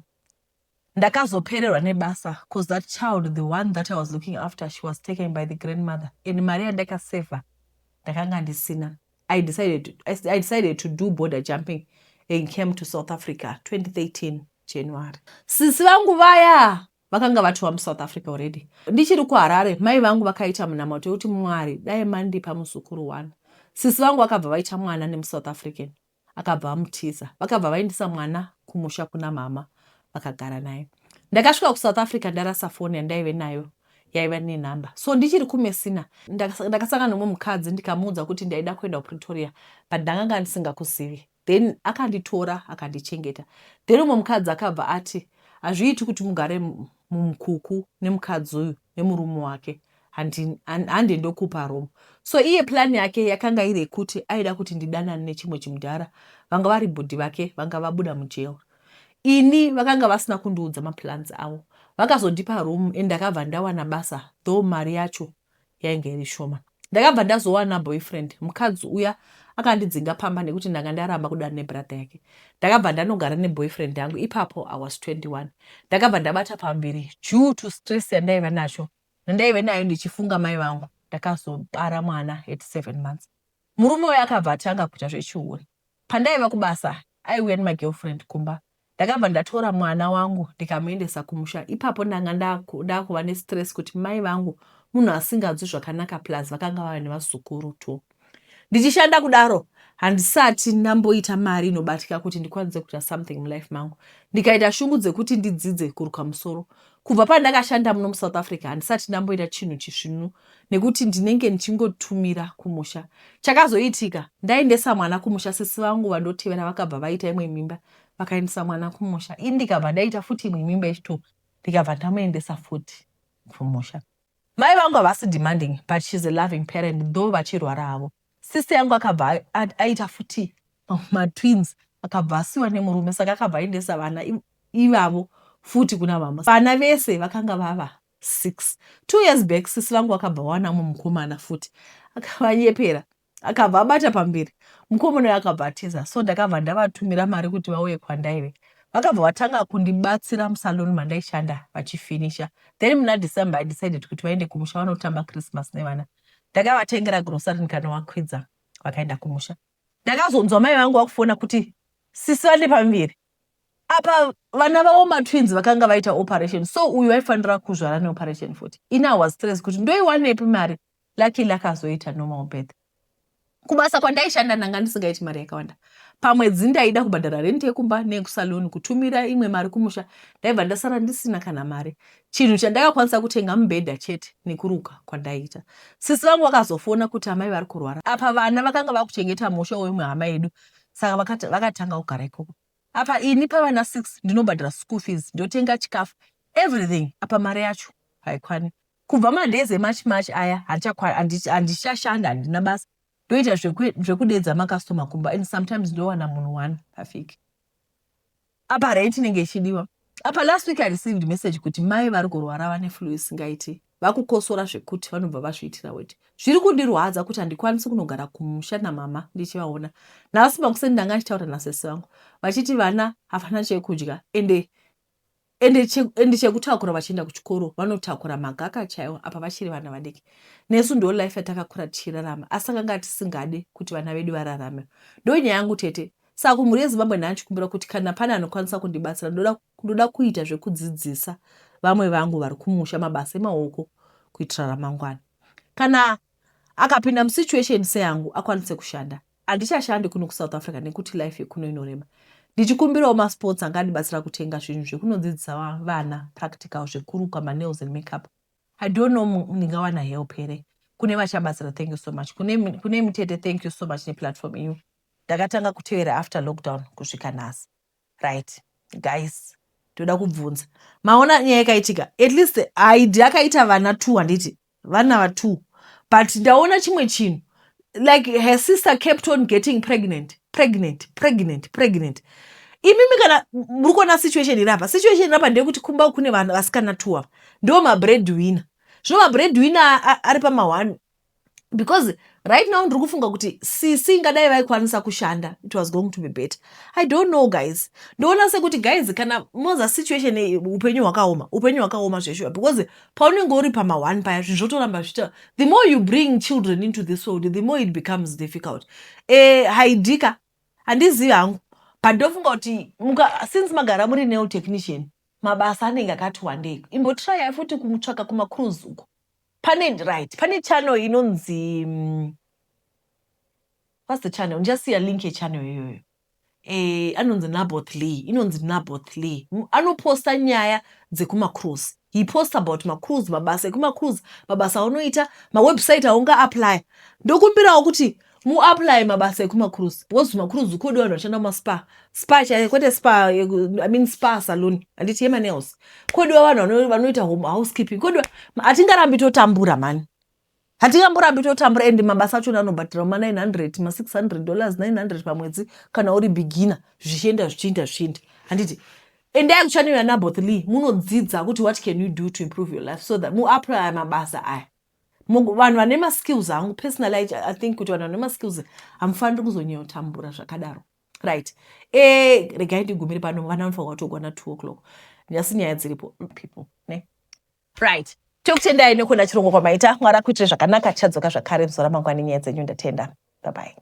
Ndakazopererwa nebasa because that child, the one that I was looking after, she was taken by the grandmother, and mari yandakasevha ndakanga ndisina. I decided to do border jumping and came to South Africa 2013 January. Sisi vangu vaya vakanga vatova muSouth Africa already. Ndichiri kuHarare, mai vangu vakaita munamato wekuti, "Mwari, dai mandipa muzukuru one." Sisi vangu vakabva vaita mwana nemuSouth African akabva amutiza. Vakabva vaendesa mwana kumusha kuna mama, vakagara naye. Ndakasvika kuSouth Africa ndarasa foni yandaive nayo yaiva nenhamba. So ndichiri kuMessina ndakasangana nomumwe mukadzi, ndikamuudza kuti ndaida kuenda kuPretoria but ndanganga ndisingakuzivi. Then akanditora akandichengeta. Then umwe mukadzi akabva ati hazviiti kuti mugare mumukuku nemukadzi uyu nemurume wake. Hande ndokupa room. So iye plan yake yakanga iri yekuti aida kuti ndidanane nechimwe chimudhara vanga vari bhudhi vake vanga vabuda mujail. Ini vakanga vasina kundiudza maplans avo. Vakazondipa room and ndakabva ndawana basa though mari yacho yainge iri shoma. Ndakabva ndazowana boyfriend mukadzi uya akandidzinga pamba nekuti ndanga ndaramba kudana nebrother yake. Ndakabva ndanogara neboyfriend yangu ipapo I was 21. Ndakabva ndabata pamuviri due to stress yandaiva nacho nandaive nayo ndichifunga mai vangu. Ndakazobara mwana at 7 months. Murume uya akabva atanga kuita zvechihure. Pandaiva kubasa aiuya nemagirlfriend kumba. Ndakabva ndatora mwana wangu ndikamuendesa kumusha. Ipapo ndanga ndakuva nestress kuti mai vangu munhu asinganzwi zvakanaka plus vakanga vave nevazukuru two. Ndichishanda kudaro handisati ndamboita mari inobatika kuti ndikwanise kuita something mulife mangu. Ndikaita shungu dzekuti ndidzidze kuruka musoro. Kubva pandakashanda muno muSouth Africa handisati ndamboita chinhu chisvinu nekuti ndinenge ndichingotumira kumusha. Chakazoitika ndaendesa mwana kumusha sisi vangu vandotevera vakabva vaita imwe mimba vakaendesa mwana kumusha. Ini ndikabva ndaita futi imwe mimba yechitwo ndikabva ndamuendesa futi kumusha. Mai vangu havasi demanding but she's a loving parent though vachirwara havo. Sister yangu akabva aita futi matwins akabva asiwa nemurume saka akabva aendesa vana ivavo futi kuna mama. Vana vese vakanga vava 6. 2 years back sisi vangu vakabva vawana mumwe mukomana futi akavanyepera akabva abata pamberi mukomana uyo akabva atiza so ndakabva ndavatumira mari kuti vauye kwandaive. Vakabva vatanga kundibatsira musalon mandaishanda vachifinisha. Then muna December I decided kuti vaende kumusha vanotamba Christmas nevana. Ndakavatengera grocery ndikanovakwidza vakaenda kumusha. Ndakazonzwa mai vangu vakufona kuti sisi vane pamuviri apa vana vavo matwins vakanga vaita operation so uyu aifanira kuzvara neoperation futi. Ini I was stressed kuti ndoiwanepi mari. Luckily akazoita normal birth. Kubasa kwandaishanda ndanga ndisingaiti mari yakawanda. Pamwedzi ndaida kubhadhara rent yekumba neyekusalon, kutumira imwe mari kumusha ndaibva ndasara ndisina kana mari. Chinhu chandakakwanisa kutenga mubhedha chete nekuruka kwandaiita. Sisi vangu vakazofona kuti amai vari kurwara. Apa vana vakanga vakuchengeta musha weimwe hama yedu saka vakatanga kugara ikoko. Apa ini pavana 6 ndinobhadhara school fees, ndotenga chikafu, everything apa mari yacho haikwani. Kubva madays eMarch March aya handichashanda handina basa ndoita zvekudedza makastoma kumba and sometimes ndowana munhu one pavhiki. Apa rent inenge ichidiwa. Apa last week I received message kuti mai vari kurwara vane flu isingaiti vakukosora zvekuti vanobva vazviitira weti. Zviri kundirwadza kuti handikwanisi kunogara kumusha namama ndichivaona. Nhasi makuseni ndanga ndichitaura nasisi vangu vachiti vana havana chekudya ende ende ende chekutakura vachienda kuchikoro vanotakura magaka chaiwo apa vachiri vana vadiki. Nesu ndo life yatakakura tichirarama asi takanga tisingade kuti vana vedu vararame. Ndonyaya yangu tete. Saka kumhuri yeZimbabwe ndandichikumbira kuti kana pane anokwanisa kundibatsira ndoda ndoda kuita zvekudzidzisa vamwe vangu vari kumusha mabasa emaoko kuitira ramangwana. Kana akapinda musituation seyangu akwanise kushanda. Handichashandi kuno kuSouth Africa nekuti life yekuno inorema. Ndichikumbirawo masports angandibatsira kutenga zvinhu zvekunodzidzisa vana practical zvekuruka manails and makeup. I don't know ndingawana help here. Kune vachabatsira thank you so much. Kune, kune mutete thank you so much neplatform iyo. Ndakatanga kutevera after lockdown kusvika nhasi. Right guys, ndoda kubvunza. Maona nyaya yakaitika. At least Haidi akaita vana 2 handiti? Vana va 2. But ndaona chimwe chinhu. Like her sister kept on getting pregnant, pregnant, pregnant, pregnant. Imimi kana muri kuona situation iri apa, situation iri apa ndeyekuti kumba kune vanhu vasikana 2 ava. Ndo mabreadwinner. Zvino mabreadwinner ari pama 1 because right now ndiri kufunga kuti sisi ingadai vaikwanisa kushanda it was going to be better. I don't know guys. Ndoona sekuti guys kana moza situation upenyu hwakaoma, upenyu hwakaoma zveshuwa because paunenge uri pama 1 paya zvinhu zvotoramba zvichita. The more you bring children into this world the more it becomes difficult. Haidika handizivi hangu but ndofunga kuti since magara muri nail technician mabasa anenge akati wandei. Imbotrayai futi kumutsvaka kumacruise uko. Pane right, pane channel inonzi what's the channel? Ndichasiya link yechannel iyoyo. Anonzi Naboth Lee, inonzi Naboth Lee. Anoposta nyaya dzekumacruise. He posts about macruise, mabasa ekumacruise, mabasa aunoita, mawebsite aunga apply. Ndokumbirawo kuti Muapply mabasa ekumacruise, because kumacruise kodiwa vanhu vashanda mumaspa, spa chaiyo, kwete spa, I mean spa salon, handiti, yemanails. Kodiwa vanhu vanoita home housekeeping, kodiwa. Hatingarambi totambura mani, hatingamborambi totambura. And mabasa achona anobhadhira ma900, ma$600, 900 pamwedzi kana uri beginner, zvichienda, zvichienda, zvichienda, handiti? Endai kuchannel yaNaboth Lee, munodzidza kuti what can you do to improve your life so that muapply mabasa aya. Vanhu vane maskills angu, personally I think kuti vanhu vane maskills hamufaniri kuzonyanyotambura zvakadaro, right? Regai ndigumire pano. Vana vanofanira kutogwa na2 o'clock, asi nyaya dziripo, people, ne? Right, tokutendai nekuona chirongwa kwamaita. Mwari akuitire zvakanaka. Tichadzoka zvakare muzuva ramangwani, nyaya dzenyu. Ndatenda, bye bye.